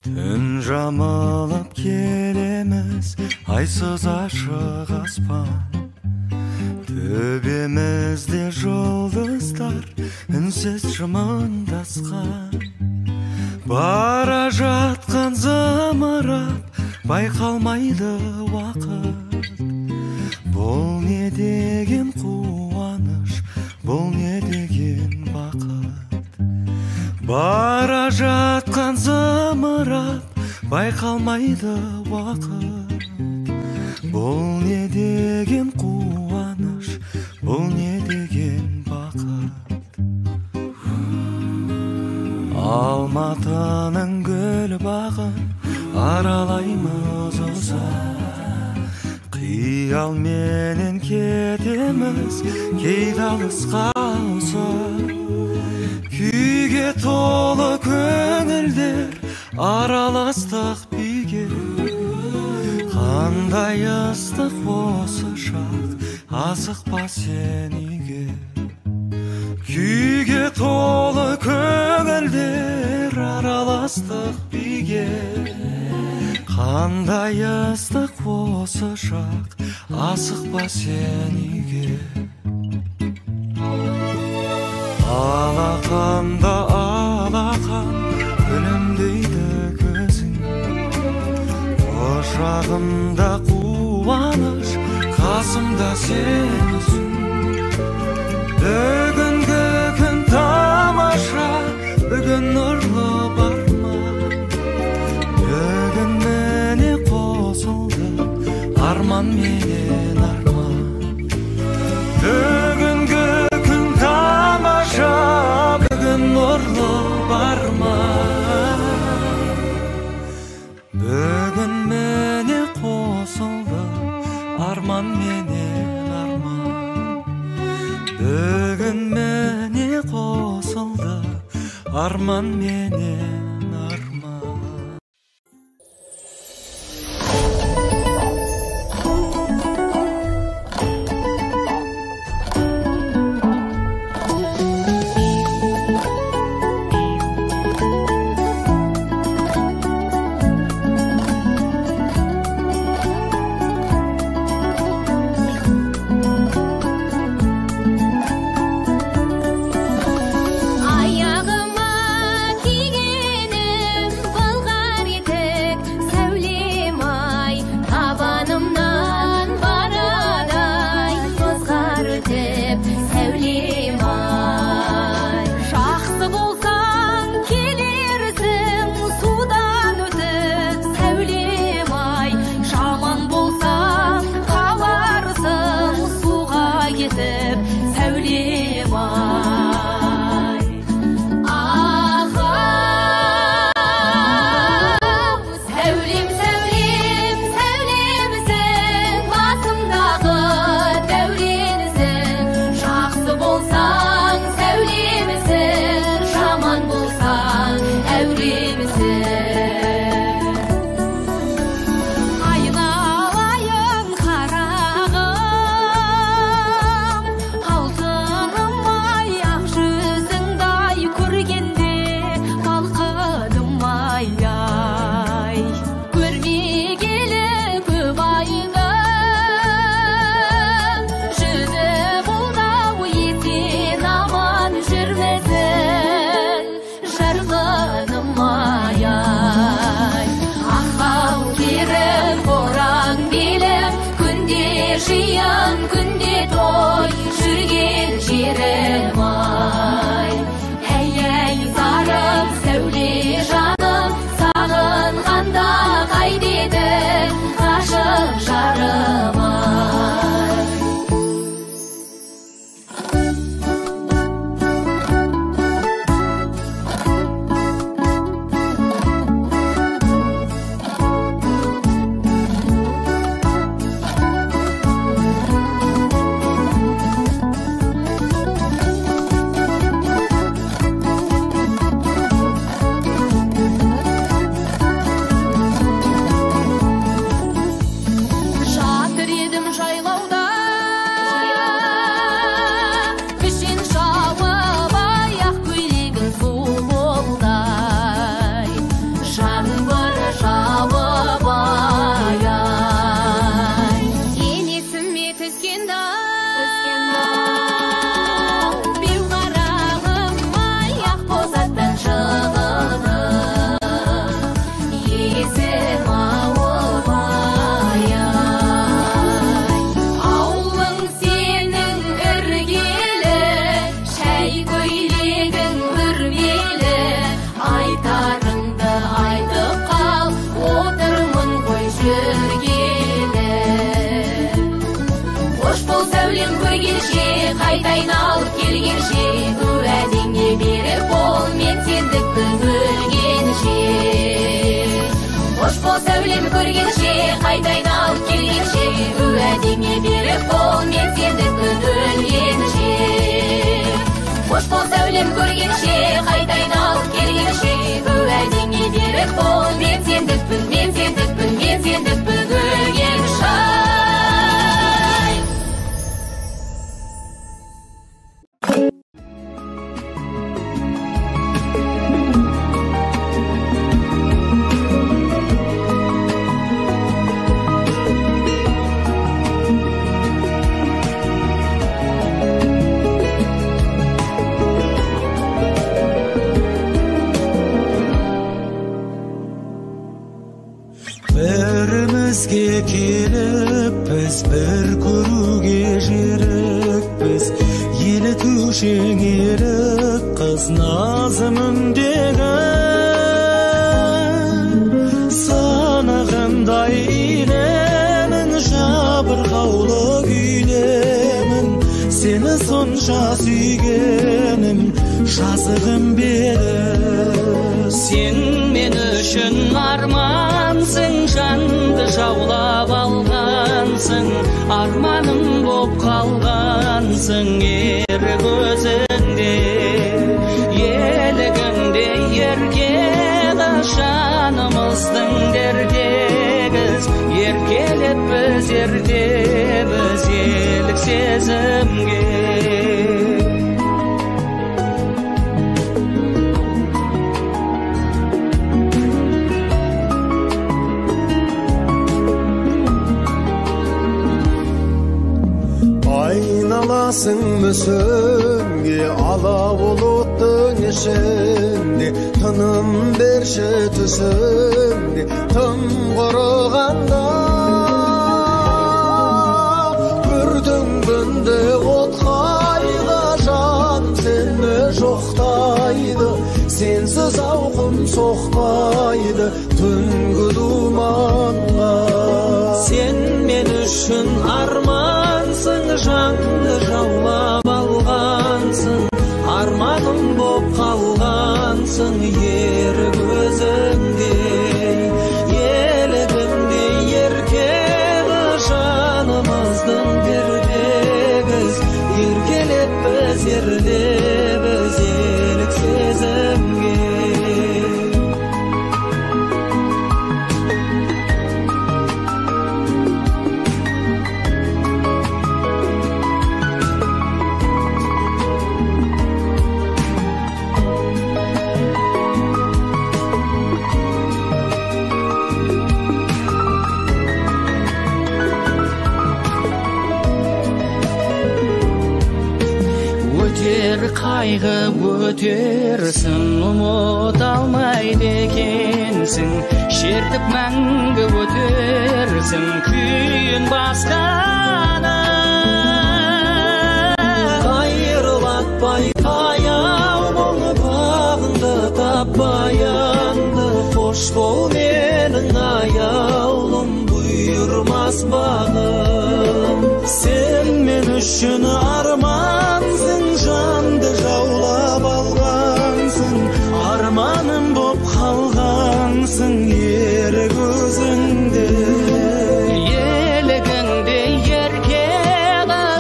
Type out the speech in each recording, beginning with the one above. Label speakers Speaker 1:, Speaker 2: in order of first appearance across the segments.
Speaker 1: Түн жамылып келеміз, айсыз ашық аспан. Төбемізде жұлдыздар үнсіз жымыңдасқан. Бара жатқан зымырап, байқалмайды уақыт. Бұл не деген қуаныш, бұл не деген бақыт. Бара жатқан зымырап, байқалмайды уақыт. Бұл не деген қуаныш, бұл не деген бақыт. Алматының гүл бағын аралаймыз ұзақ. Қиялменен кетеміз кейде алысқа ұзақ. Күйге толы көңілдер араластық биге. Қандай ыстық осы шақ, асықпа сен үйге. Күйге толы көңілдер араластық биге. Қандай ыстық осы шақ, асықпа сен үйге. Алақанда алақан күлімдейді көзің. Құшағымда қуаныш, қасымда сен өзің. Бүгінгі күн тамаша, бүгін нұрлы барма. Бүгін міне қосылды арман менен арман. Бүгінгі күн тамаша, бүгін нұрлы барма. Бүгін міне қосылды арман менен арман. Бүгін міне қосылды арман менен арман.
Speaker 2: Аяғыма киген сәулем көргенше, қайта айналып келгенше, уәдеңе берік бол, мен сендікпін өлгенше. Қош бол сәулем көргенше, қайта айналып келгенше, уәдеңе берік бол, мен сендікпін, мен сендікпін, мен сендікпін өлгенше.
Speaker 1: Бірімізге келіп біз бір көруге жерікпіз, елітуші елік қыз назым үндегі. Сынығындай илемін, жабырқаулы күйдемін, сені сонша сүйгенім жазығым беді.
Speaker 3: Сен мен үшін армансың, жанды жаулап алғансың, арманым боп қалғансың, ерік өзіңде, елігіңде ерке жанымыздың дертегіз, еркелеп біз ертеміз елік сезімге.
Speaker 4: Айналасың мүсінге, ала бұлттың ішінде, тыным берші түсімде, тым құрығанда. Көрдің күнде от қайғы, жаным сені жоқтайды, сенсіз ауқым соқпайды түнгі думанға.
Speaker 1: Сен мен үшін армансың, жанды жаулап алғансың, арманым боп қалғансың, ерік өзіңде, елігімде ерке жанымыздың дертегіз, еркелеп біз ерлебіз елік сезімге.
Speaker 3: Өтер қайғы өтерсің, ұмыта алмайды екенсің, шертіп мәңгі өтерсің күйін басқаны.
Speaker 1: Қайырылатпай таяу бол, бағыңды таппаянды, қош бол менің аяулым, бұйырмас бағым. Сен мен үшін армансың, жанды жаулап алғансың, арманым боп қалғансың, ерік өзіңде,
Speaker 3: елігіңде ерке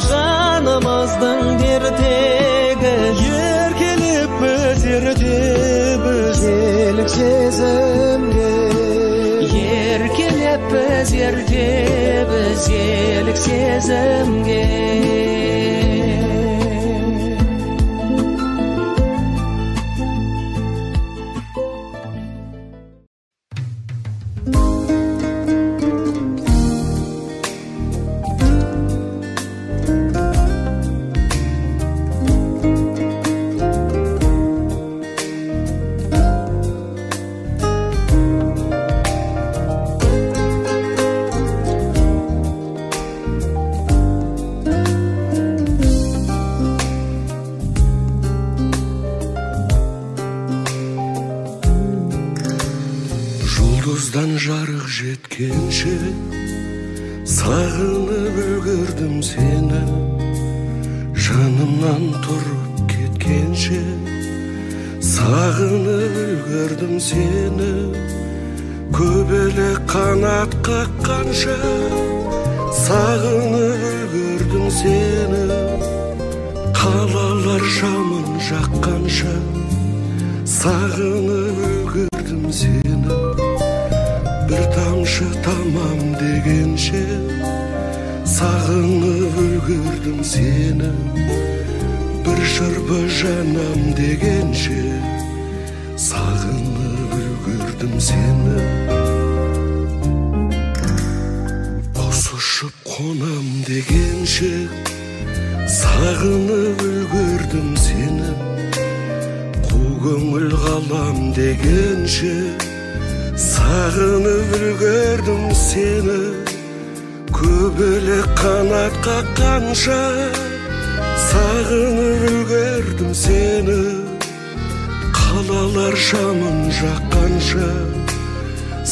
Speaker 1: жанымыздың дертегі, еркелеп біз ертеміз
Speaker 4: елік сезімге,
Speaker 3: еркелеп біз ертеміз елік сезімге.
Speaker 5: Жұлдыздан жарық жеткенше сағынып үлгердім сені, жанымнан тұрып кеткенше сағынып үлгердім сені, Көбелек қанат қаққанша сағынып үлгердім сені. Қалалар шамын жаққанша сағынып үлгердім сені. Бір тамшы тамам дегенше сағынып үлгердім сені. Бір шырпы жанам дегенше сағынып үлгердім сені. Құс ұшып қонам дегенше сағынып үлгердім сені. Қу көңіл қалам дегенше сағынып үлгердім сені. Көбелек қанат қаққанша сағынып үлгердім сені. Қалалар шамын жаққанша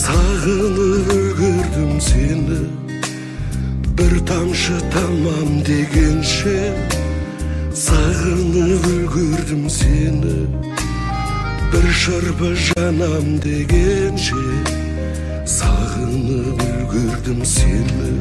Speaker 5: сағынып үлгердім сені. Бір тамшы тамам дегенше сағынып үлгердім сені. Бір шырпы жанам дегенше сағынып үлгердім сені.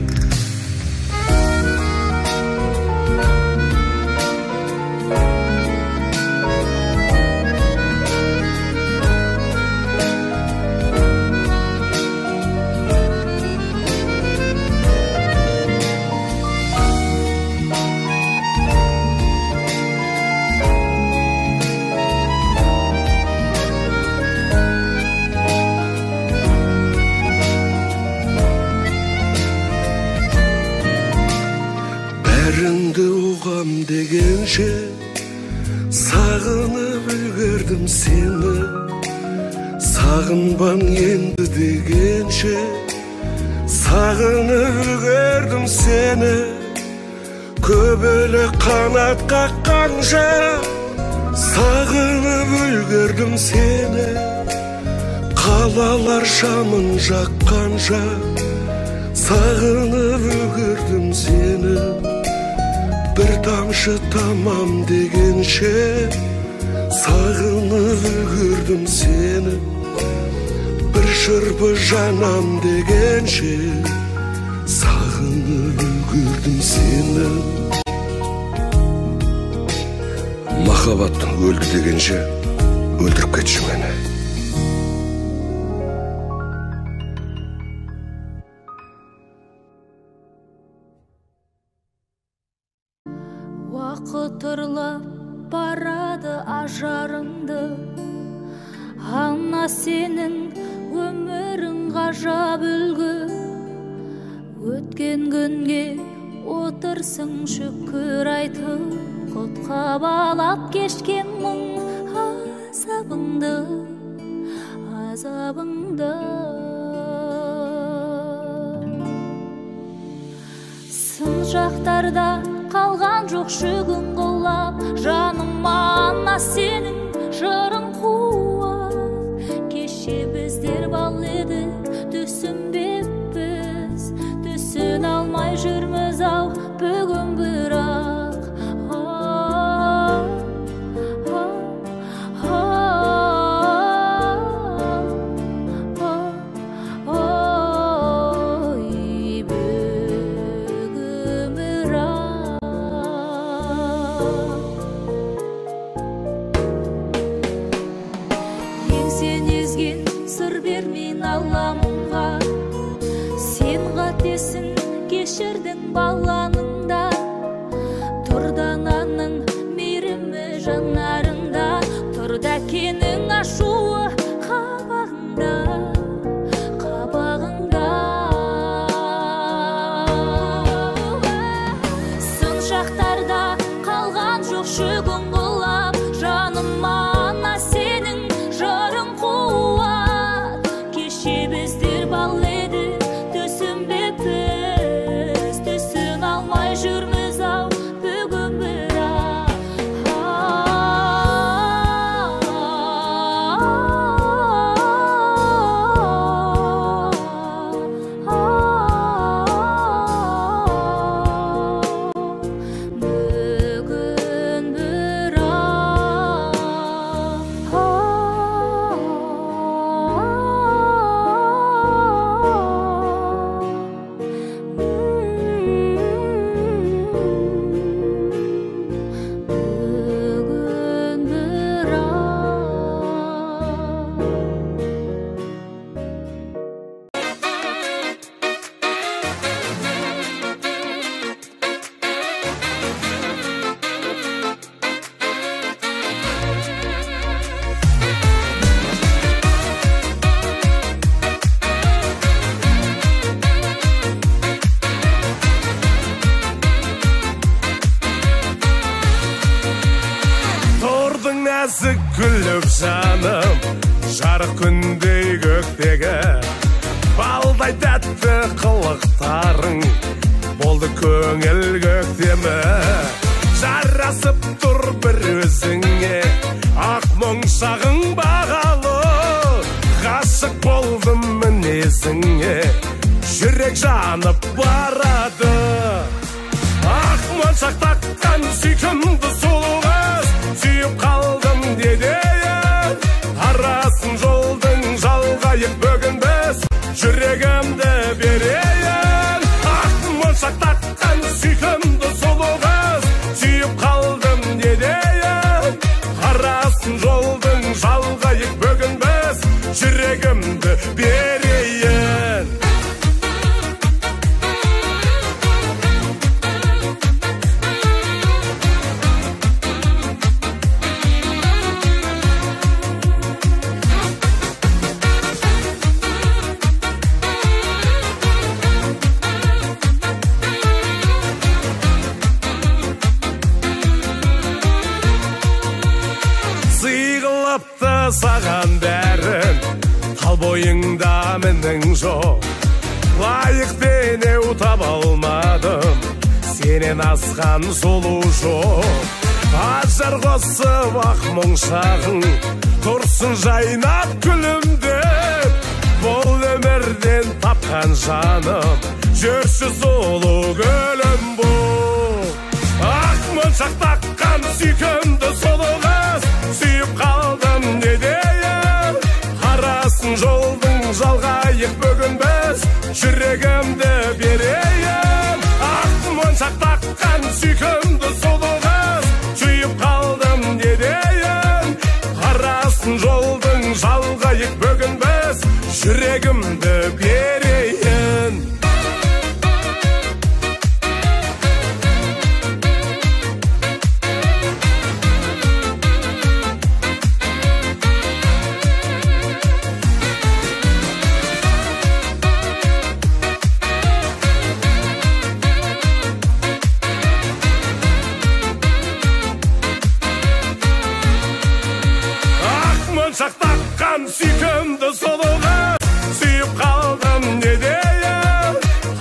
Speaker 5: Бәріңді ұғам дегенше сағынып үлгердім сені. Сағынбам енді дегенше сағынып үлгердім сені. Көбелек қанат қаққанша сағынып үлгердім сені. Қалалар шамын жаққанша сағынып үлгердім сені. Бір тамшы тамам дегенше сағынып үлгердім сені. Бір шырпы жанам дегенше сағынып үлгердім сені. Махаббат өлді дегенше өлтіріп кетші мені.
Speaker 2: Уақыт ұрлап барады ажарыңды, ана сенің өмірің ғажап үлгі. Өткен күнге отырсың шүкір айтып, құтқа балап кешкен мұң азабыңды, азабыңды. Сын жақтарда қалған жоқ жүгін құлап, жаным ана сенің жырың қуат. Кеше біздер бал едік, түсінбеппіз, түсіне алмай жүрміз ау бүгін бірақ. Ой, бүгін бірақ. Еңсен езген сыр бермей наламға, сен қатесін кешірдің баланың да. Тұрдананың мейірімі жанарында, тұрды әкенің ашуы қабағында, қабағында. Сын шақтарда қалған жоқ жүгін құлап, жаным ана сенің жырың қуат. Кеше біздер бал едік, түсінбеппіз, түсіне алмай жүрміз ау бүгін бірақ. Бүгін бірақ.
Speaker 6: Нәзік күліп жаным, жарық күндей көктегі балдай тәтті қылықтарың болды көңіл көктемі. Жарасып тұр бір өзіңе, ақ моншағың бағалы, ғашық болдым мінезіңе, жүрек жанып барады. Ақ моншақ таққан сүйкімді сұлу қыз, сүйіп қалдым не дейін, арасын жолдың жалғайық бүгін біз, жүрегімді берейін. Ақ моншақ таққан сүйкімді сұлу қыз, сүйіп қалдым не дейін, арасын жолдың жалғайық бүгін біз, жүрегімді берейін. Саған бәрін, тал бойыңда мінің жоқ, лайық теңеу таба алмадым, сенен асқан сұлу жоқ. Ажар қосып ақ моншағың, тұрсын жайнап күлімдеп, бұл өмірден тапқан жаным, жүрші сұлу гүлім бол. Ақ моншақ таққан сүйкімді сұлу қыз, сүйіп қалдым не дейін, арасын жолдың жалғайық бүгін біз, жүрегімді берейін. Ақ моншақ таққан сүйкімді сұлу қыз, сүйіп қалдым не дейін, арасын жолдың жалғайық бүгін біз, жүрегімді берейін. Таққан сүйкімді сұлу қыз, сүйіп қалдым не дейін,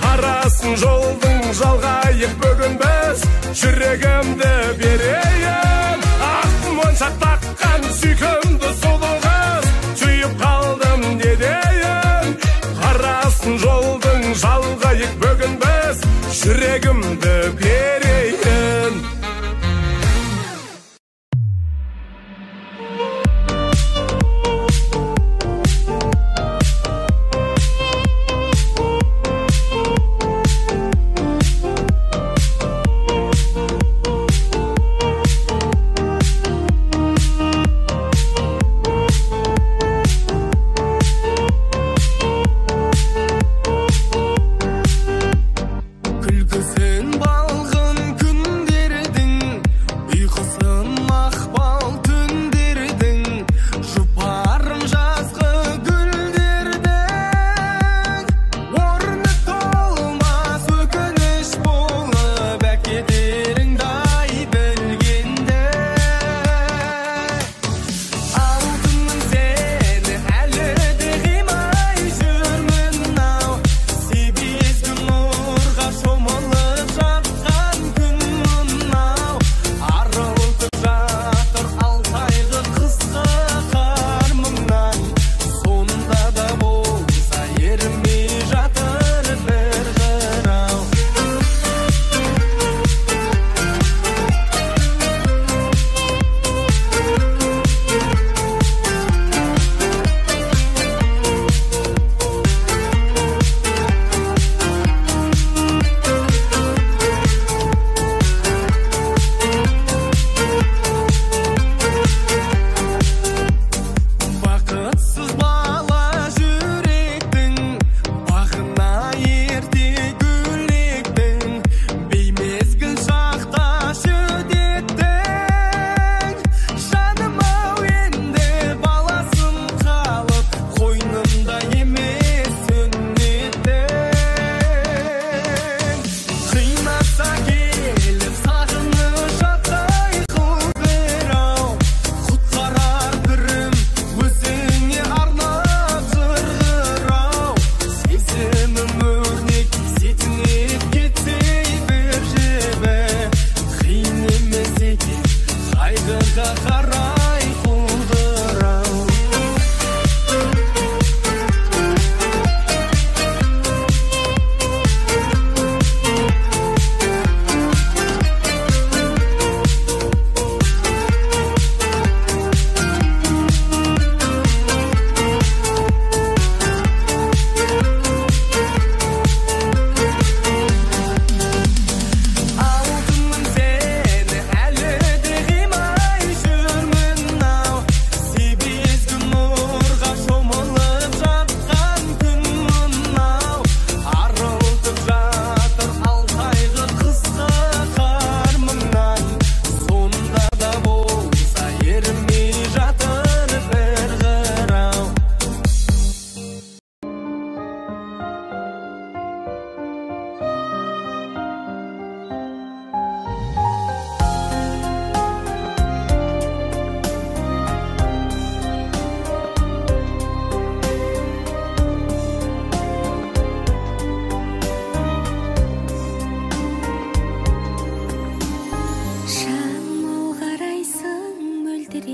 Speaker 6: арасын жолдың жалғайық бүгін біз, жүрегімді берейін. Ақ моншақ таққан сүйкімді сұлу қыз, сүйіп қалдым не дейін, арасын жолдың жалғайық бүгін біз, жүрегімді берейін.
Speaker 1: Күлкісін балғын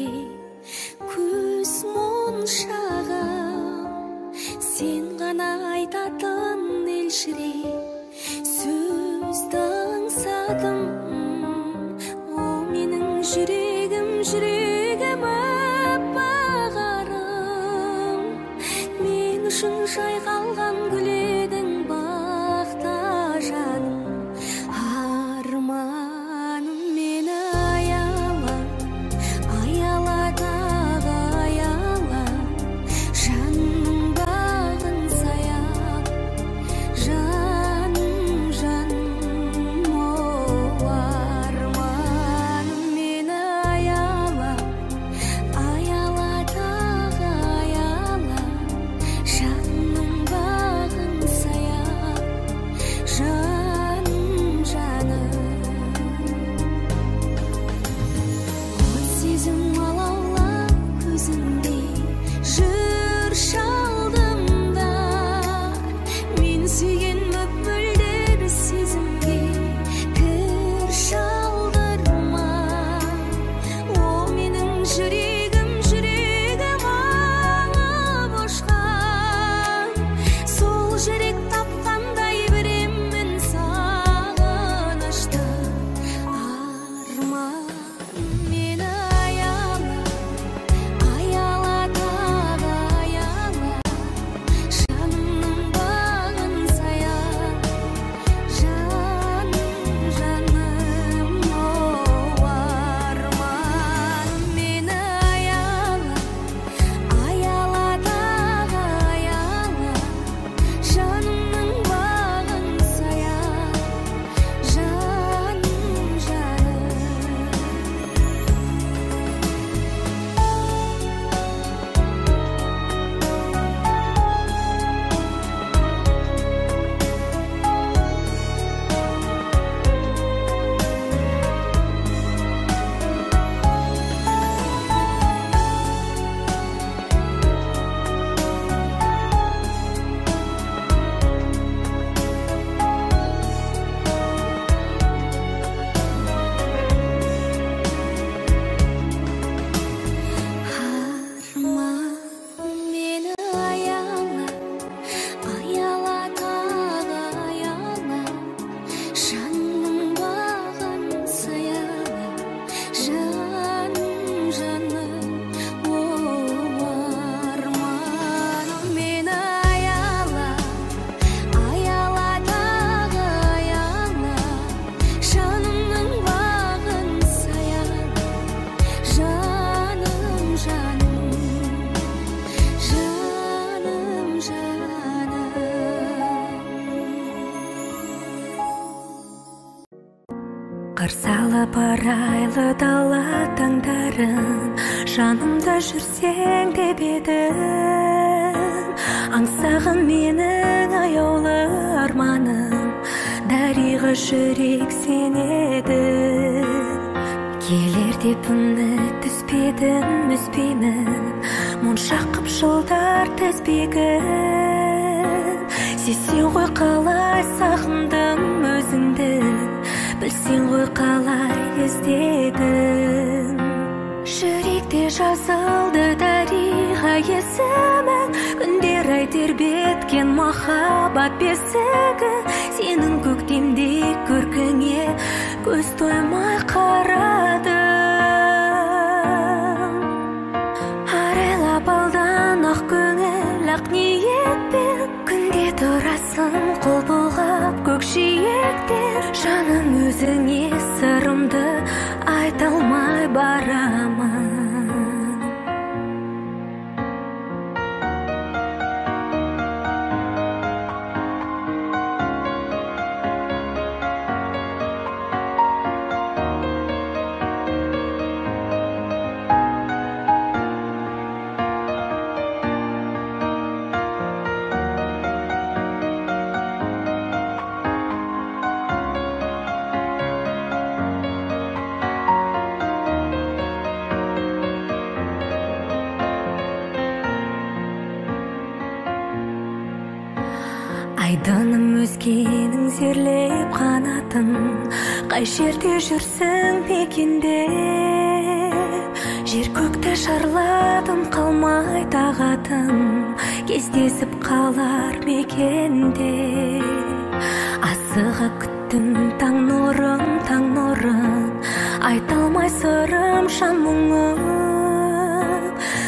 Speaker 2: көзіңде көз моншағым, сен ғана айтатын елжіреп сөзді аңсадым. О менің жүрегім, жүрегім аппақ арым, мен үшін жайқалған гүл едің бақта жаным. Арманым мені аяла, аяла дағы аяла, жанымның бағын саяла, жаным, жаным, о арманым мені аяла, аяла дағы аяла, жанымның бағын саяла, жаным, жаным. От сезім алаулап көзіңде жүр шалдымда, мен сүйген мөп-мөлдір сезімге кір шалдырма. О менің жүрегім, жүрегім алып ұшқан, сол жүрек тапқандай біремін сағынышты. Арман мені аяла, аяла дағы аяла, жанымның бағын саяла, жаным, жаным, о арман мені аяла, аяла дағы аяла, жанымның бағын саяла, жаным, жаным. Арман мені аяла, аяла тағы аяла, жанымның бағын саяла, жаным, жаным, о арманым мені аяла, аяла тағы аяла, жанымның бағын саяла, жаным, жаным, жаным, жаным.
Speaker 7: Қарсы алып арайлы дала таңдарын, жанымда жүрсең деп едім. Аңсаған менің аяулы арманым, дариға жүрек сен едің. Келер деп үміт түспедім, үзбеймін, моншақ қып жылдар тізбегін. Сезсең ғой қалай сағындым өзіңді, білсең ғой қалай іздедім. Жүректе жазылды дариға есімің, күндер ай тербеткен махаббат бесігі. Сенің көктемдей көркіңе көз тоймай қарадым. Арайлап алдан ақ көңіл ақ ниетпен, күнде тұрасың қол бұлғап көкжиекте. Жаным өзіңе сырымды айта алмай барамын. Айдыным өзгенің зерлеп қанатын, қай жерде жүрсің мекендеп? Жер көкті шарладым, қалмай тағатым, кездесіп қалар мекенде. Асыға күттім таң нұрын, таң нұрын, айта алмай сырым, жан мұңым.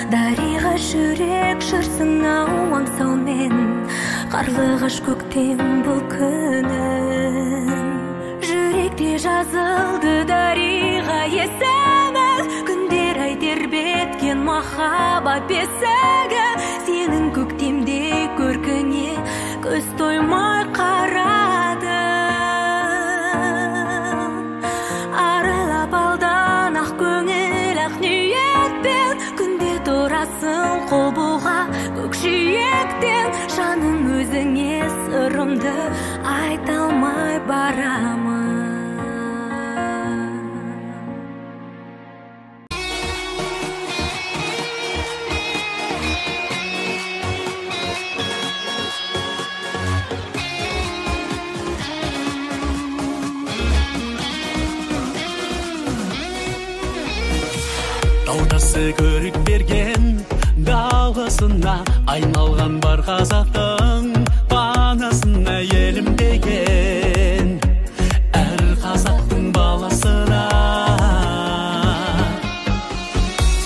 Speaker 7: Дариға жүрек жүрсің ау аңсаумен, қарлығаш көктем бұл күнім. Жүректе жазылды дариға есімің, күндер ай тербеткен махаббат бесігі. Сенің көктемде көркіңе көз тоймай қарадым. Аралап алдан ақ көңіл, ақ ниетпен, күнде тұрасың қол бұлға көкжиектен. Жаным өзіңе сырымды айта алмай барамын.
Speaker 8: Таудасы көрік берген даласына, айналған бар қазақтың панасына, елім деген әр қазақтың баласына.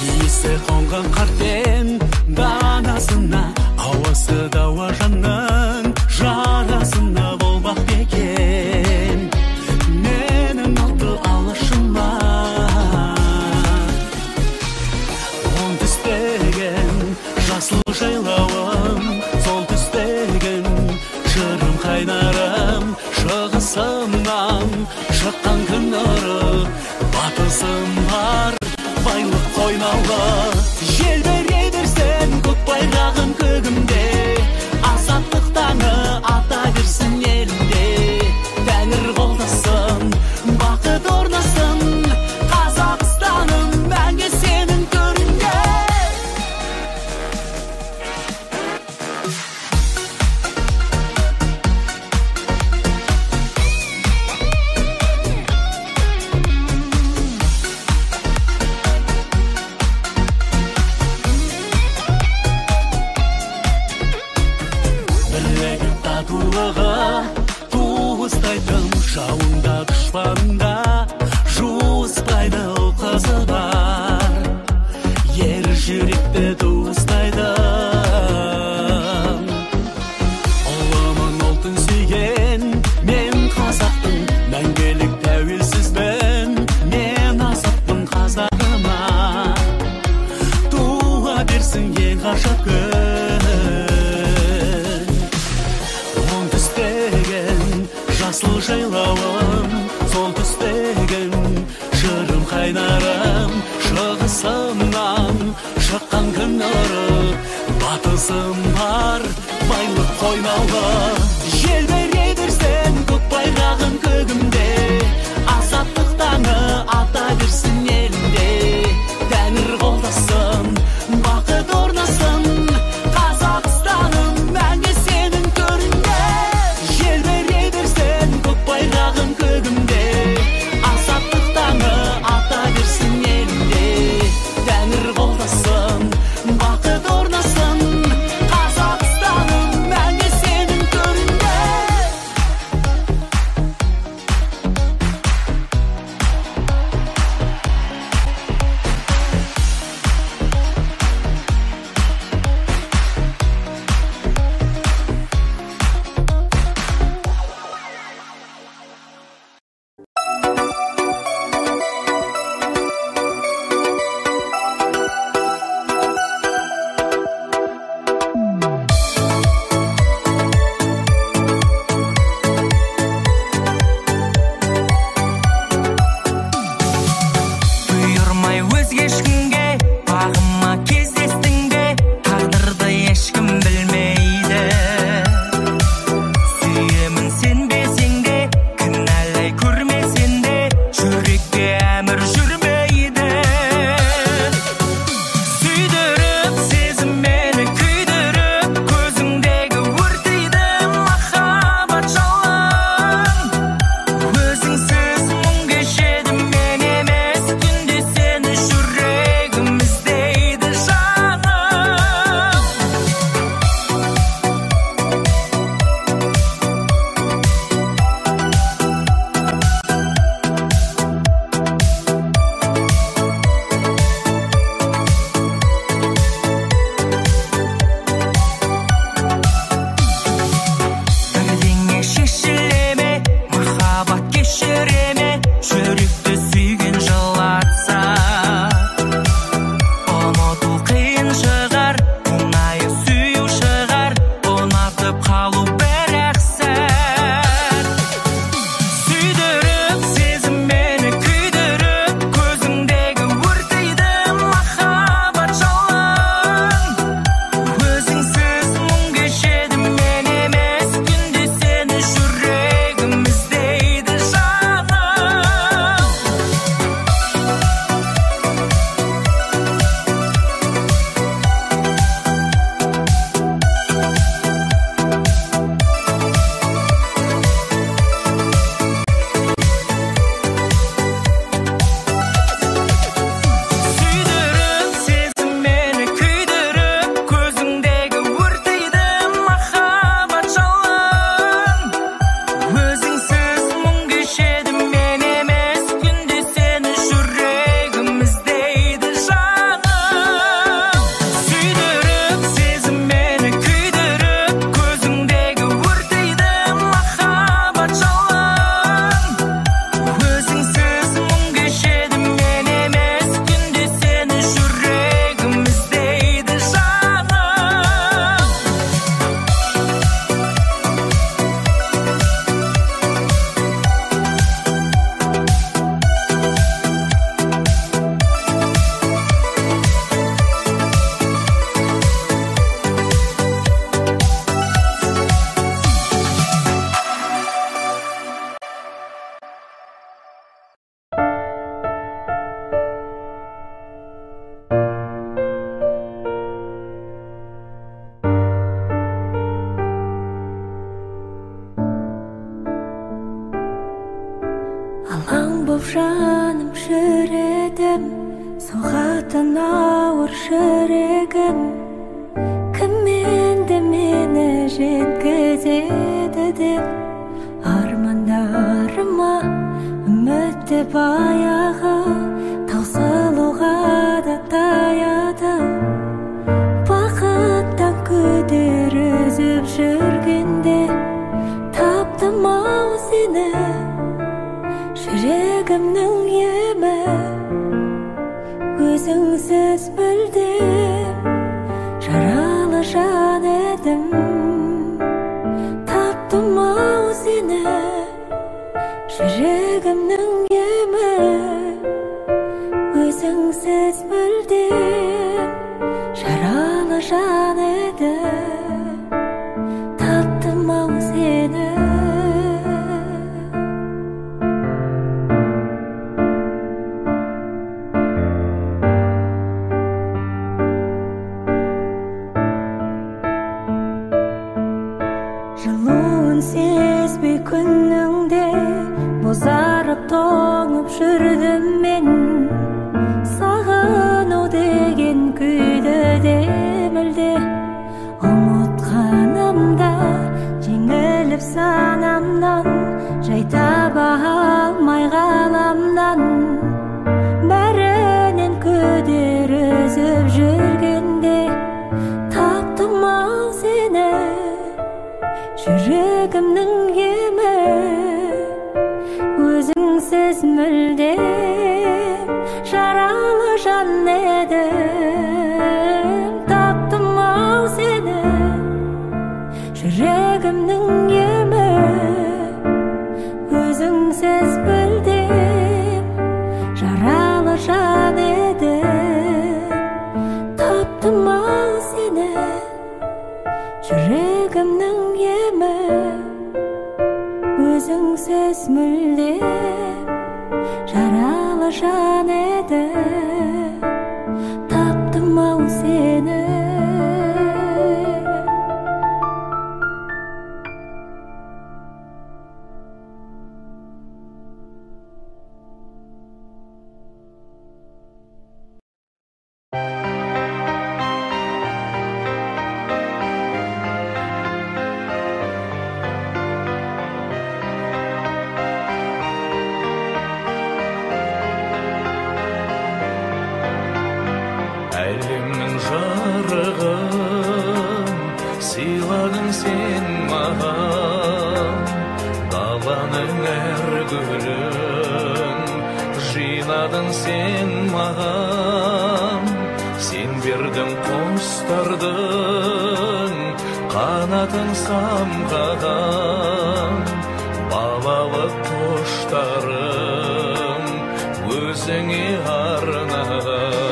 Speaker 8: Иісі қонған қартен данасына, ауасы дауа жанның жарасына болмақ екен менің алты алашыма. Жасыл жайлауым, сол түстеген жырым қайнарым, шығысымнан шыққан күн нұры, батысым бар байлық қойнауы. Желбірей берсін көк байрағым көгімде, азаттық таңы ата берсін елімде. Тәңір қолдасын, бақыт орнасын, Қазақстаным мәңгі сенің төріңде. Бірлігі татулығы туыстайтын, жауында дұшпанында жуыспайды ұл қызы бар, ер жүректі туыстайтын. Ұлымын ұлтын сүйген мен қазақтың, мәңгілік тәуелсізбін мен азатпын қазағыма. Туа берсін ең ғажап күн. Жасыл жайлауым, сол түстеген жырым қайнарым, шығысымнан шыққан күн нұры, батысым бар байлық қойнауы. Желбірей берсін көк байрағым көгімде, азаттық таңы ата берсін елімде. Тәңір қолдасын, бақыт орнасын, Қазақстаным мәңгі сенің төріңде. Желбірей берсін көк байрағым көгімде, азаттық таңы ата берсін елімде. Тәңір қолдасын, бақыт орнасын, Қазақстаным мәңгі сенің төріңде.
Speaker 7: Жаным жүредім, соғатын ауыр жүрегім. Кім енді мені жеткізеді деп армандарыма үмітті баяғы таусылуға да таяды. Бақыттан күдер үзіп жүргенде таптым ау сені, жүрегімнің емі. Өзіңсіз мүлдем жаралы жан едім. Таптым ау сені, жүрегімнің емі. Өзіңсіз мүлдем жаралы жан едім. Таптым ау сені. Жылуын сезбей күніңде бозарып тоңып жүрдім мен. Сағыну деген күйді де мүлде ұмытқанымда, жеңіліп санамнан, жай таба алмай ғаламнан. Бәрінен күдер үзіп жүргенде таптым ау сені, жүрегімнің емі. Өзіңсіз мүлдем жаралы жан едім. Таптым ау сені, жүрегімнің емі. Өзіңсіз мүлдем жаралы жан едім. Таптым ау сені, жүрегімнің емі. Өзіңсіз мүлдем жаралы жан едім. Таптым ау сені.
Speaker 8: Әлемнің жарығын сыйладың сен маған, даланың әр гүлін жинадың сен маған. Сен бердің құстардың қанатын самғаған, балалық құштарым өзіңе арнаған.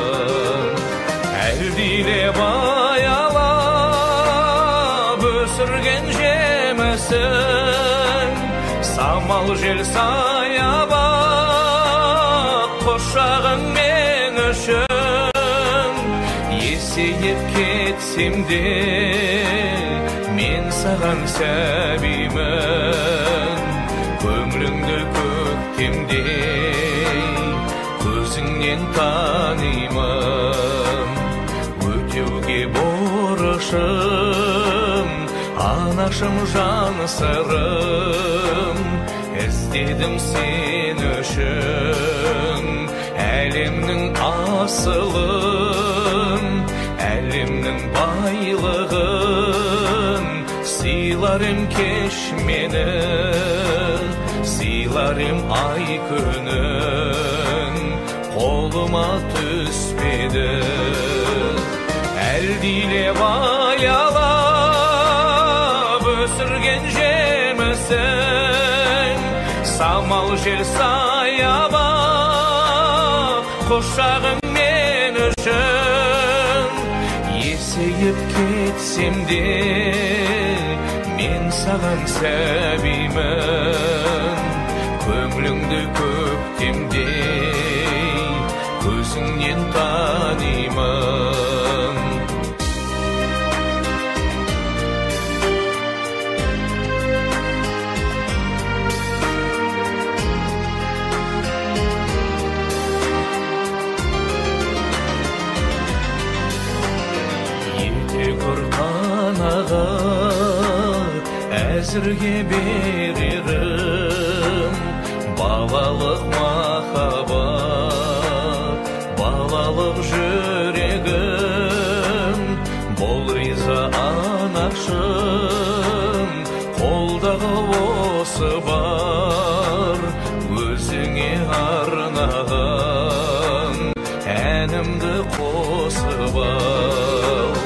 Speaker 8: Әлдилеп аялап өсірген жемісің, самал жел саябақ құшағың мен үшін. Есейіп кетсем де мен саған сәбимін, көңіліңді көктемдей көзіңнен танимын. Өтеуге борышым, анашым жан сырым, іздедім сен үшін әлемнің асылын, әлемнің байлығын. Сыйлар ем кеш мені, сыйлар ем ай күнін, қолыма түспеді. Әлдилеп аялап өсірген жемісің, самал жел саябақ құшағың мен үшін. Есейіп кетсем де мен саған сәбимін, көңіліңді көктемдей көзіңнен танимын. Қолдағы әзірге берерім балалық махаббат, балалық жүрегім. Бол риза анашым, қолдағы осы бар, өзіңе арнаған әнімді қосып ал.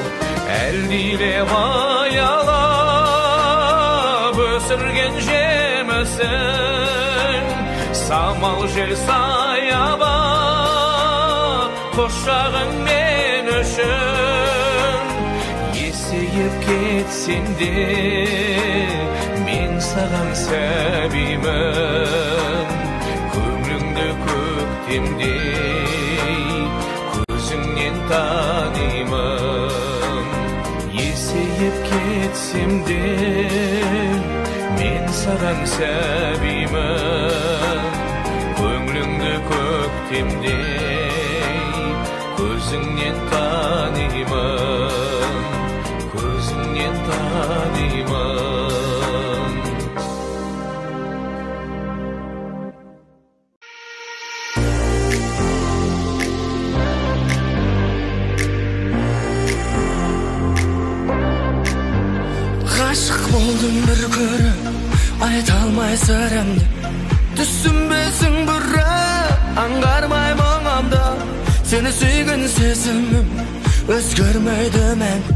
Speaker 8: Әлдилеп аялап өсірген жемісің, самал жел саябақ құшағың мен үшін. Есейіп кетсем де мен саған сәбимін, көңіліңді көктемдей көзіңнен танимын. Есейіп кетсем де мен саған сәбимін, көңіліңді көктемдей көзіңнен танимын, көзіңнен танимын.
Speaker 1: Ғашық болдым бір көріп, айта алмай сырымды, түсінбесің бірақ аңғармай мұңымды. Сені сүйген сезімім өзгермейді мәңгі,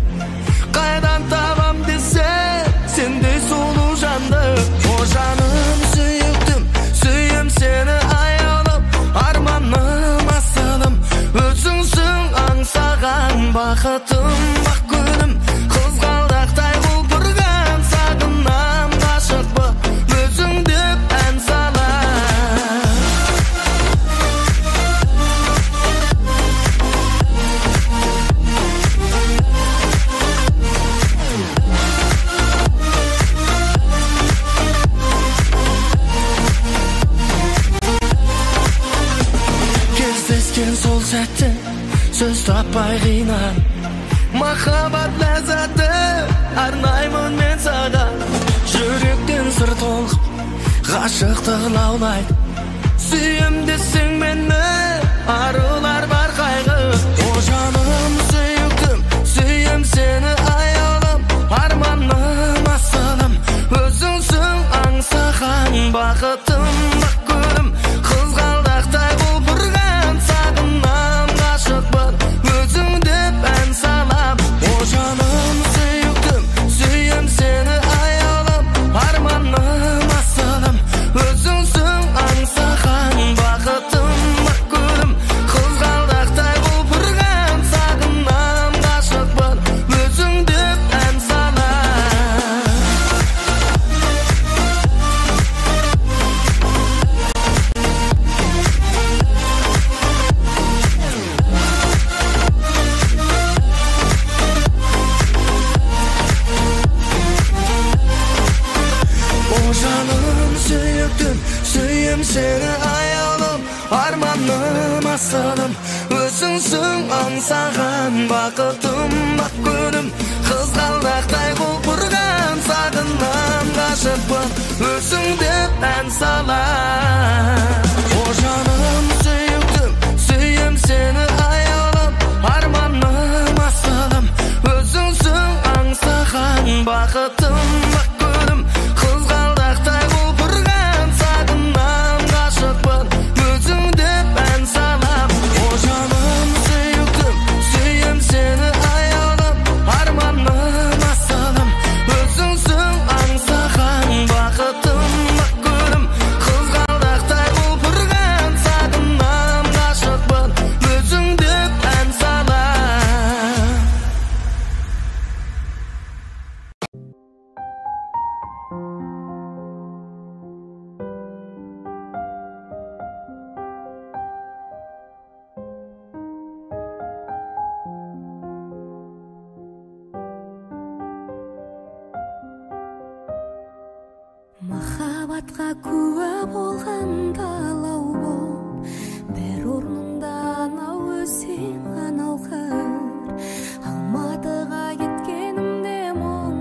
Speaker 1: қайдан табам десем сендей сұлу жанды. О жаным сүйіктім, сүйем сені аялым, арманым асылым, өзіңсің аңсаған бақытым, бақ күнім. Қызғалдақтай құлпырған сағынам, ғашықпын өзің деп ән салам. Кездескен сол сәтте сөз таппай қинан, махаббат ләззаты арнаймын мен саған. Жүректен сыр толқып ғашықтық лаулайды, сүйем десең мені арулар бар қайғы. О жаным сүйіктім, сүйем сені аялым, арманым асылым, өзіңсің аңсаған бақытым, бақ гүлім. Қызғалдақтай құлпырған сағынам, ғашықпын өзің деп ән салам. О жаным сүйіктім, сүйем сені аялым, арманым асылым, өзіңсің аңсаған бақытым, бақ гүлім. Қызғалдақтай құлпырған сағынам, ғашықпын өзің деп ән салам. О жаным сүйіктім, сүйем сені аялым, арманым асылым, өзіңсің аңсаған бақытым, бақ күнім. Қызғалдақтай құлпырған сағынам, ғашықпын өзің деп ән салам. О жаным сүйіктім, сүйем сені аялым, арманым асылым, өзіңсің аңсаған бақытым, бақ күнім. Қызғалдақтай құлпырған сағынам, ғашықпын өзің деп ән салам. О жаным сүйіктім, сүйем сені аялым, арманым асылым, өзіңсің аңсаған бақытым, бақ гүлім. Қызғалдақтай құлпырған сағынам, ғашықпын өзің деп ән салам.
Speaker 7: Махаббатқа куә болған далау боп, бір орнында анау өзен, анау қыр. Алматыға кеткенімде мұң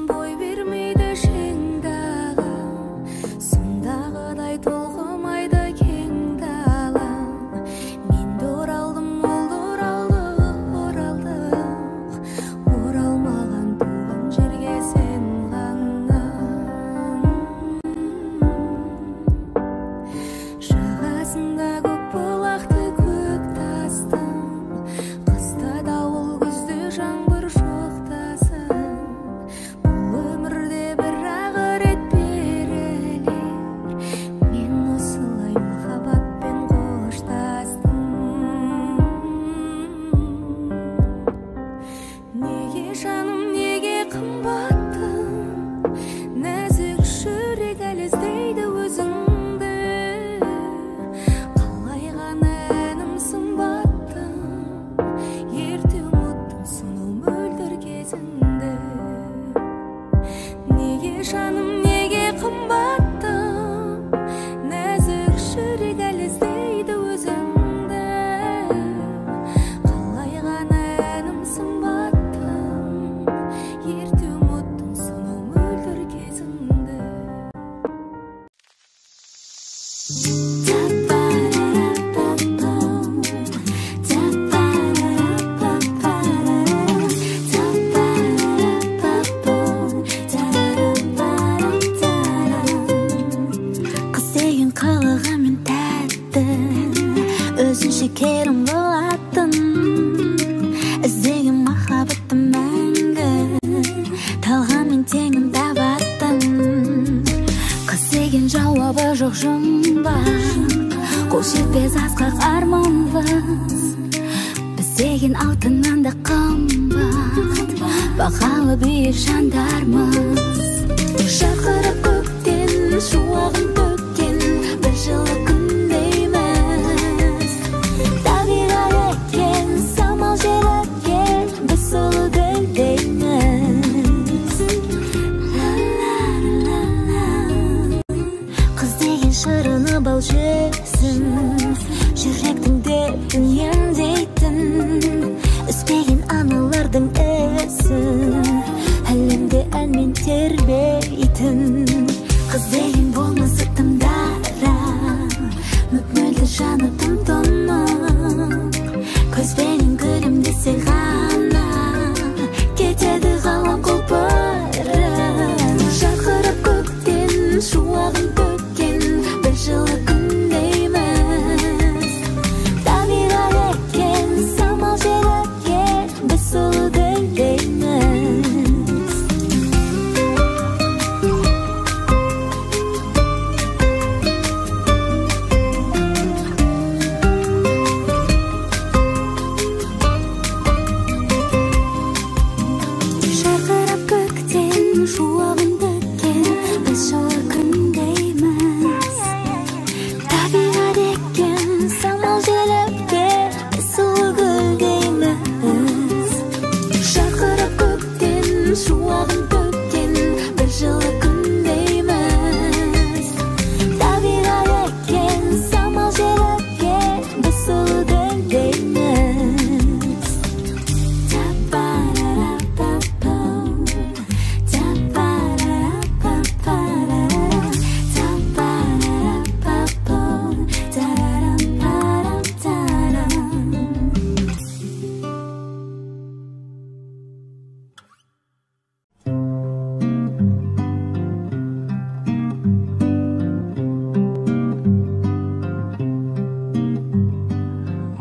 Speaker 7: бой бермейді шыңдағы, сондағыдай толқымайды кең дала. Мен де оралдым, ол да оралды, оралдық, оралмаған туған жерге сен ғана. Жағасында көк бұлақты көк тастың, қыста дауыл, күзде жаңбыр жоқтасын. Бұл өмірде бір-ақ рет берілер, мен осылай махаббатпен қоштастым. Неге жаным, неге қымбаттым, нәзік жүрек әлі іздейді өзіңді. Қалай ғана әнім сымбаттым, ерте ұмыттым сонау мөлдір кезіңді. Неге жаным, неге қымбаттым, нәзік жүрек әлі іздейді өзіңді. Қалай ғана әнім сымбаттым, ерте ұмыттым сонау мөлдір кезіңді.
Speaker 9: Қыз деген қылығымен тәтті, өзінше керім болатын, іздеген махаббатты мәңгі талғаммен теңін табатын. Қыз деген жауабы жоқ жұмбақ, қол жетпес асқақ арманбыз. Біз деген алтыннан да қымбат, бағалы биік жандармыз. Жарқырап көктен шуағын төккен бір жылы күндейміз. Табиғат екен самал жел өткен, біз сұлу гүлдейміз. Қыз деген шырыны бал жүзін, жүректің дертін емдейтін, үзбеген аналардың ісін әлемде әнмен тербейтін. Қыз деген болмысы тым дара, мөп-мөлдір жаны тым тұнық, көзбенен күлімдесе ғана кетеді ғалам құлпырып. Жарқырап көктен шуағын төккен бір жылы күндейміз. Табиғат екен самал жел өткен, біз сұлу гүлдейміз. Жарқырап көктен шуағын төккен біз жылы күндейміз. Табиғат екен самал жел өткен, біз сұлу гүлдейміз. Жарқырап көктен шуағын төккен бір жылы күндейміз. Табиғат екен самал жел өткен, біз сұлу гүлдейміз.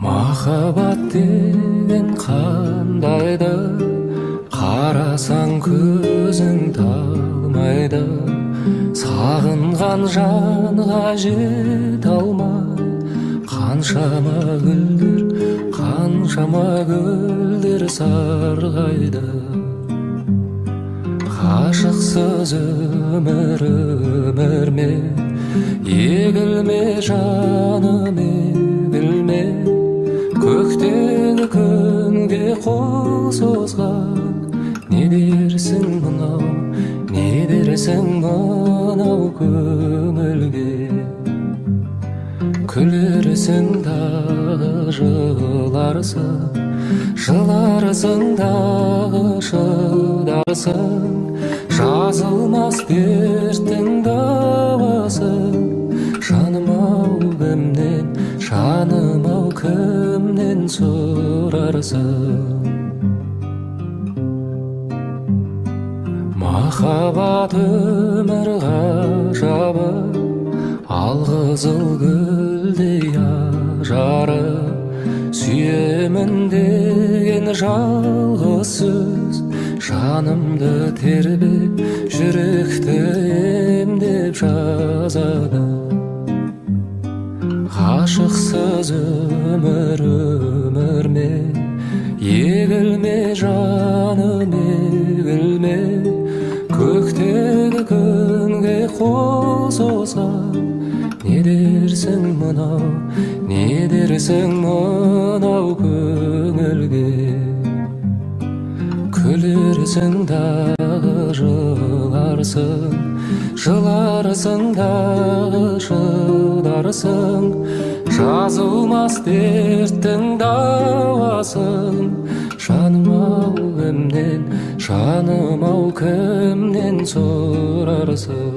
Speaker 8: Махаббат деген қандайды, қарасаң көзің талмайды, сағынған жанға жете алмай, қаншама гүлдер, қаншама гүлдер сарғайды. Ғашықсыз өмір өмір ме, егілме жаным егілме, көктегі күнге қол созған, не дерсің мынау, не дерсің мынау көңілге. Күлерсің дағы жыларсың, жыларсың дағы шыдарсың,
Speaker 10: Жазылмас дерттің дауасы, жаным-ау кімнен, жаным-ау кімнен сұрарсың? Махаббат өмір ғажабы, алқызыл гүлдей ажары, сүйемін деген жалғыз сөз жанымды тербеп, жүректі емдеп жазады. Ғашықсыз өмір өмір ме, егілме жаным егілме, көктегі күнге қол созған, не дерсің мынау, не дерсің мынау көңілге? Күлерсің дағы жыларсың, жыларсың дағы шыдарсың, жазылмас дерттің дауасын, жаным-ау кімнен, жаным-ау кімнен сұрарсың?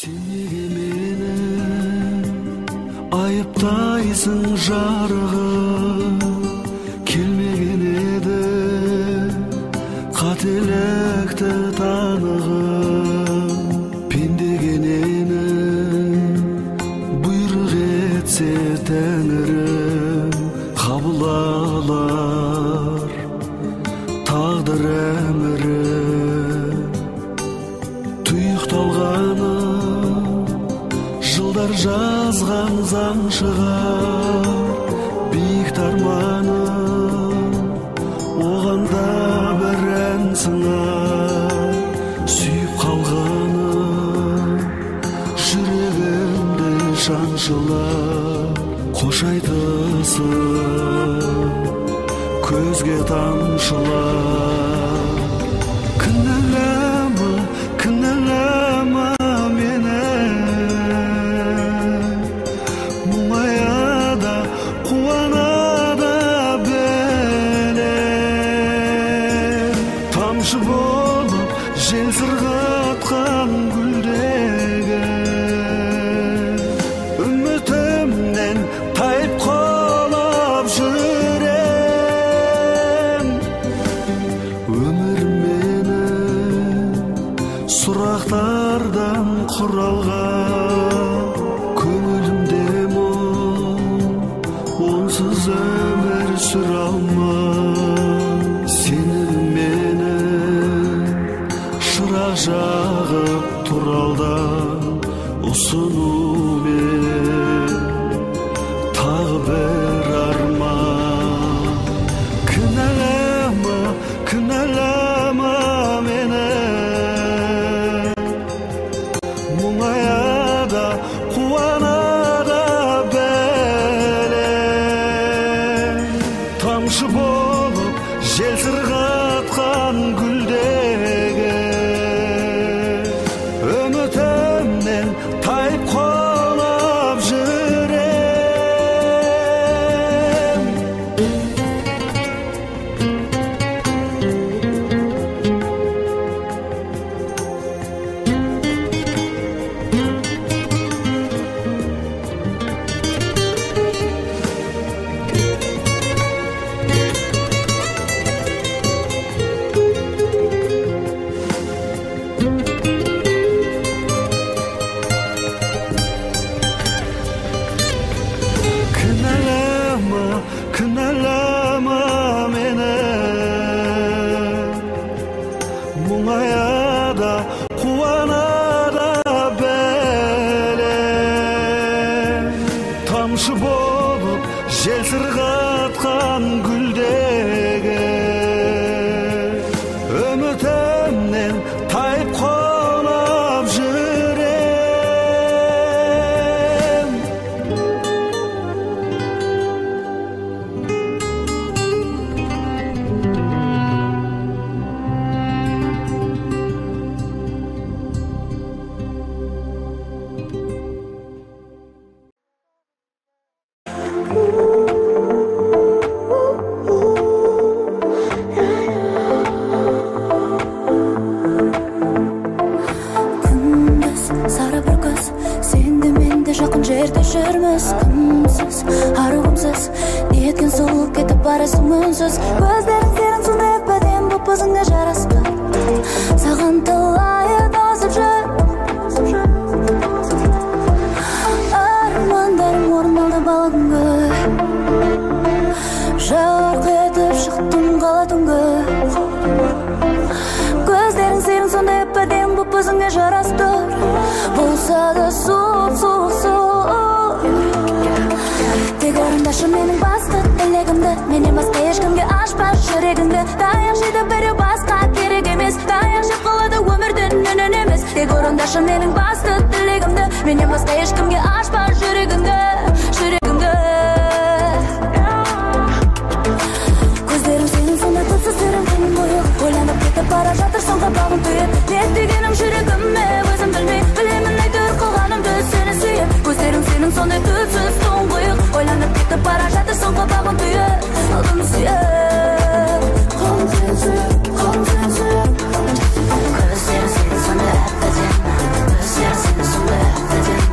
Speaker 1: Сен неге мені айыптайсың жарығым, келмеген еді қателікті танығым, пендеге нені бұйрық етсе тәңірім, қабыл алар тағдыр әмірі. Тұйықталғаны жылдар жазған заң шығар, биік арманым оған да бір ән сыңар, сүйіп қалғаным жүрегімді шаншылап, қош айтысып көзге тамшылап. Кінәлама, кінәлама мені, мұңая да қуана да білем, тамшы болып жел сырғытқан гүлдегі үмітімнен тайып құлап жүрем. Өмір менің сұрақтардан құралған, көңілімде мұң, онсыз өмір сүре алмам. Сенің менің шырақ жағып тұралда ұсынумен тағы бір арман. Кінәлама, кінәлама мені, мұңая да қуана да білем, тамшы болып жел сырғытқан гүлдегі үмітімнен тайып құлап жүрем. Кінәлама, кінәлама мені, мұңая да қуана да білем, тамшы болып жел сырғытқан гүлдегі үмітімнен тайып құлап жүрем.
Speaker 9: Ooh. екен сұлу, кетіп барасың үнсіз. Көздерің сенің сондай әп-әдемі боп өзіңе жарасты. Саған талайы тосып жүр. Армандарым орындалды бала күнгі. Жарқ етіп шықтым қала түнгі. Көздерің сенің сондай әп-әдемі боп өзіңе жарасты. Болса да суық, суық, суық. Тек орындашы менің басты тілегімді, менен басқа ешкімге ашпа жүрегіңді. Таяқ жейді біреу, басқа керек емес. Таяқ жеп қалады өмірден үнін емес. Тек орындашы менің басты тілегімді, менен басқа ешкімге ашпа жүрегіңді, жүрегіңді. Көздерің сенің сондай түпсіз терең тұңғиық, ойланып кетіп бара жатырсың қабағын түйіп. Не дегенім жүрегіме өзім білмей, білемін әйтеуір қылғанымды сені сүйіп. Көздерің сенің сондай түпсіз тұңғиық, ойланып кетіп бара жатырсың қабағын түйіп, алдын сүйіп. Қолым сені сүйіп, қолым сені сүйіп. Көздерің сенің сондай әп-әдемі, көздерің сенің сондай әп-әдемі,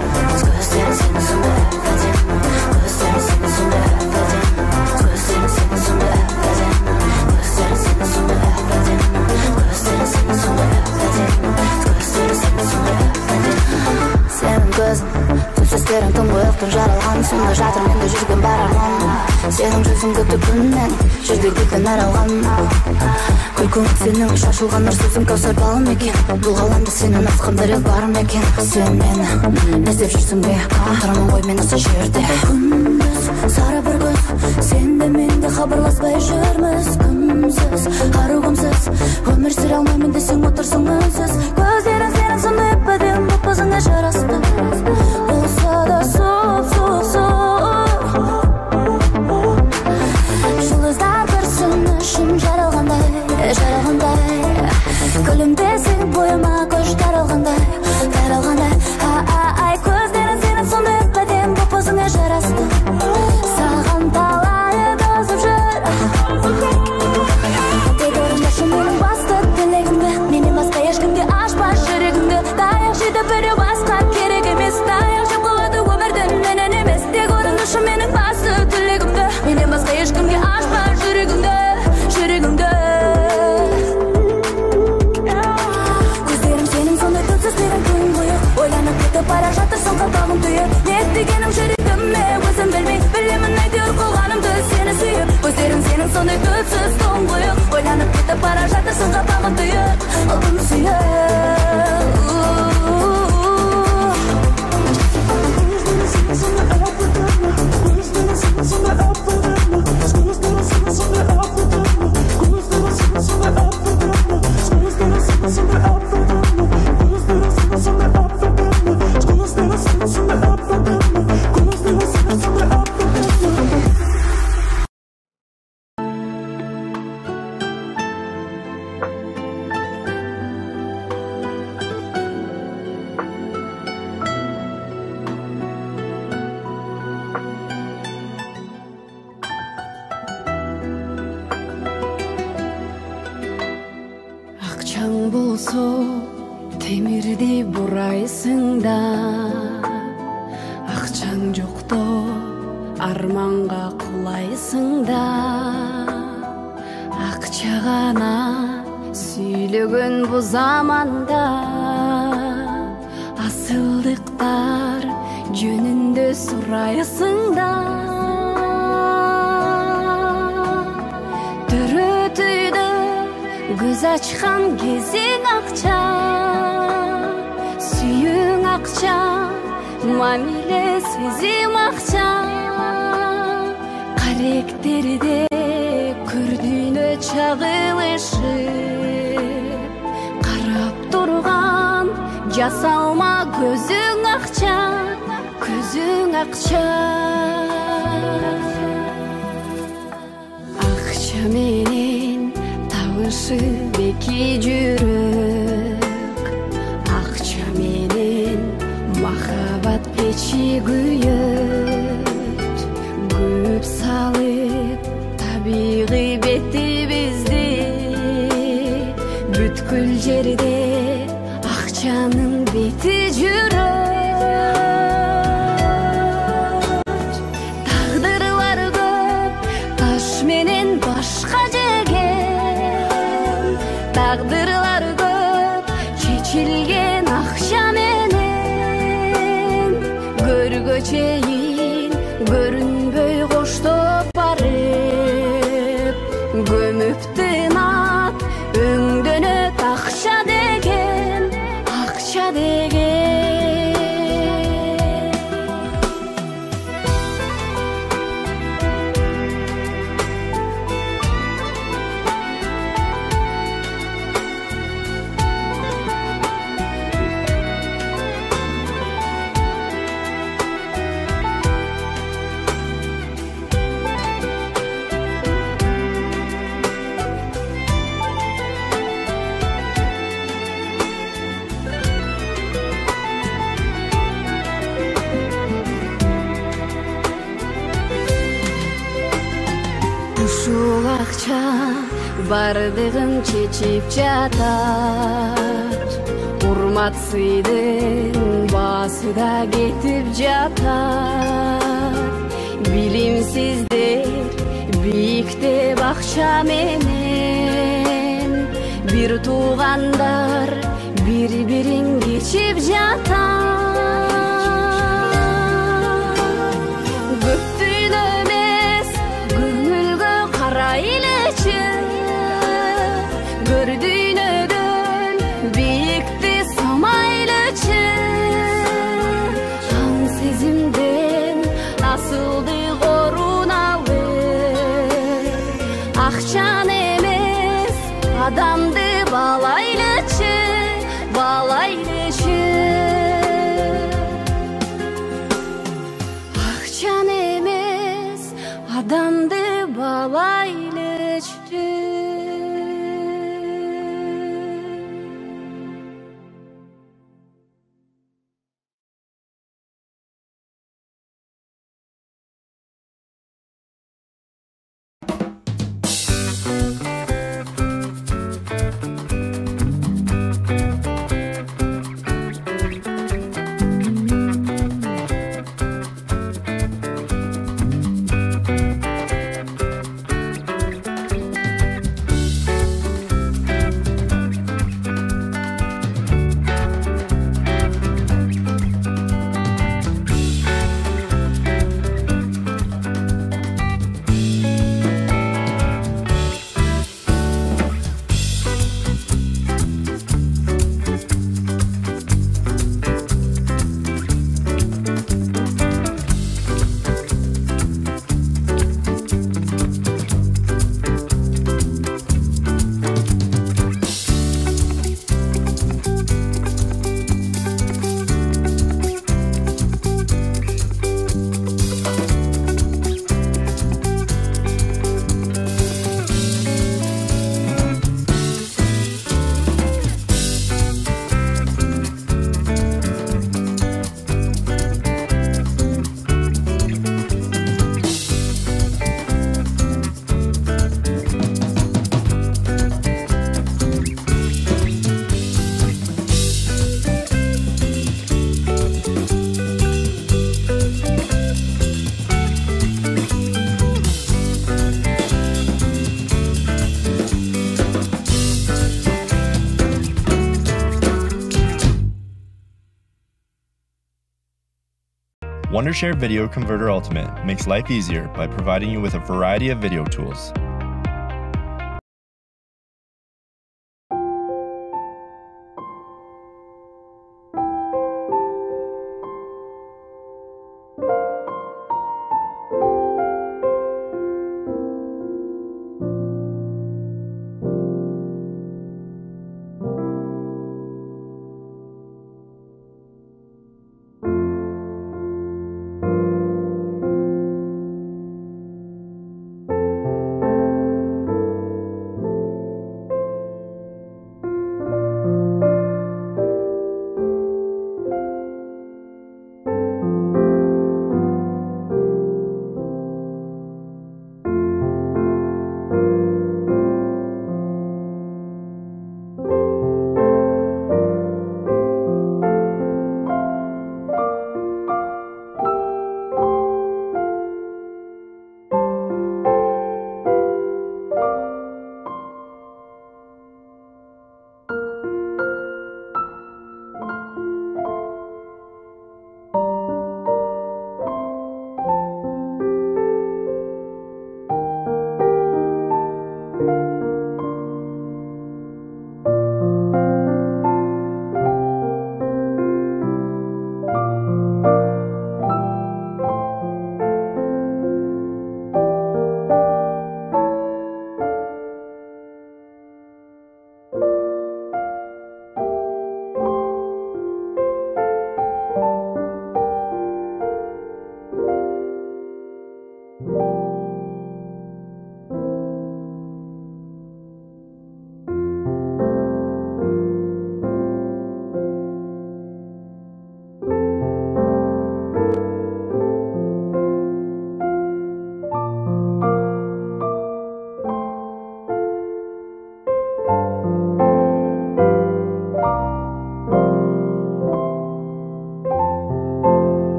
Speaker 9: көздерің сенің сондай әп-әдемі, көздерің сенің сондай әп-әдемі, көздерің сенің сондай әп-әдемі, көздерің сенің сондай әп-әдемі, көздерің сенің сондай әп-әдемі, көздерің сенің сондай әп-әдемі. Сенің көзің түпсіз терең тұңғиықтан жаралған, сонда жатыр менде жүрген бар арман. Сенің жүзің күтіп күннен, жерде гүлден аралған. Күлкің сенің шашылған нұр сөзің кәусар балым екен. Бұл ғаламда сенен асқан бірі бар ма екен? Сен мені не іздеп жүрсің бе? Тұрамын ғой мен осы жерде. Күндіз сары бір көз, сен де мен де хабарласпай жүрміз. Күнсіз, ару күнсіз, өмір сүре алмаймын десең отырсың үнсіз. Көздерің сенің сондай әп-әдемі боп өзіңе жарасты. Болса да суық, суық, суық. Жұлдыздар бір сен үшін жаралғандай, жаралғандай. Күлімдесең бойыма күш таралғандай, таралғандай. Ай, көздерің сенің сондай әп-әдемі боп өзіңе жарасты. Саған талайы тосып жүр. Тек орындашы менің басты тілегімді, менен басқа ешкімге ашпа жүрегіңді. Таяқ жейді біреу, басқа керек емес. Таяқ жеп қалады өмірден менен емес. Тек орындашы менің басты тілегімді, менен басқа ешкімге ашпа жүрегіңді, жүрегіңді. Көздерің сенің сондай түпсіз терең тұңғиық, ойланып кетіп бара жатырсың қабағын түйіп. Не дегенім жүрегіме өзім білмей, білемін әйтеуір қылғанымды сені сүйіп. Көздерің сенің сондай түпсіз тұңғиық, ойланып кетіп бара жатырсың қабағын түйіп, алтын сүйіп.
Speaker 11: Акчаң болсо темирди бурайсың да, акчаң жокто арманга кулайсың да. Акча гана сүйлөгөн бу заманда, асылдыктар жөнүндө сурайсың да. Төрөтүйдө көз ачкан кезиң акча, сүйүүң акча, мамиле сезим акча. Каректерде көрдүнө чагылышып, карап турган жасалма көзүң акча, көзүң акча. Акча менен табышып эки жүрөк, акча менен махабат печи күйөт. Көп салып табигый бетибизди, бүткүл жерде акчанын бети жүрөт. Тагдырлар көп, Ушул акча бардыгын чечип жатат, урмат сыйдын баасы да кетип жатат. Билимсиздер бийиктеп акча менен, бир туугандар бири-бирин кечип жатат. Көптүн эмес көңүлгө карайлычы, көр дүйнөдөн бийикти самайлычы. Аң сезимден асылдык орун алып, акчаны эмес адамды баалайлычы, баалайлычы. Акчаны эмес адамды баалайлычы.
Speaker 12: Wondershare Video Converter Ultimate makes life easier by providing you with a variety of video tools.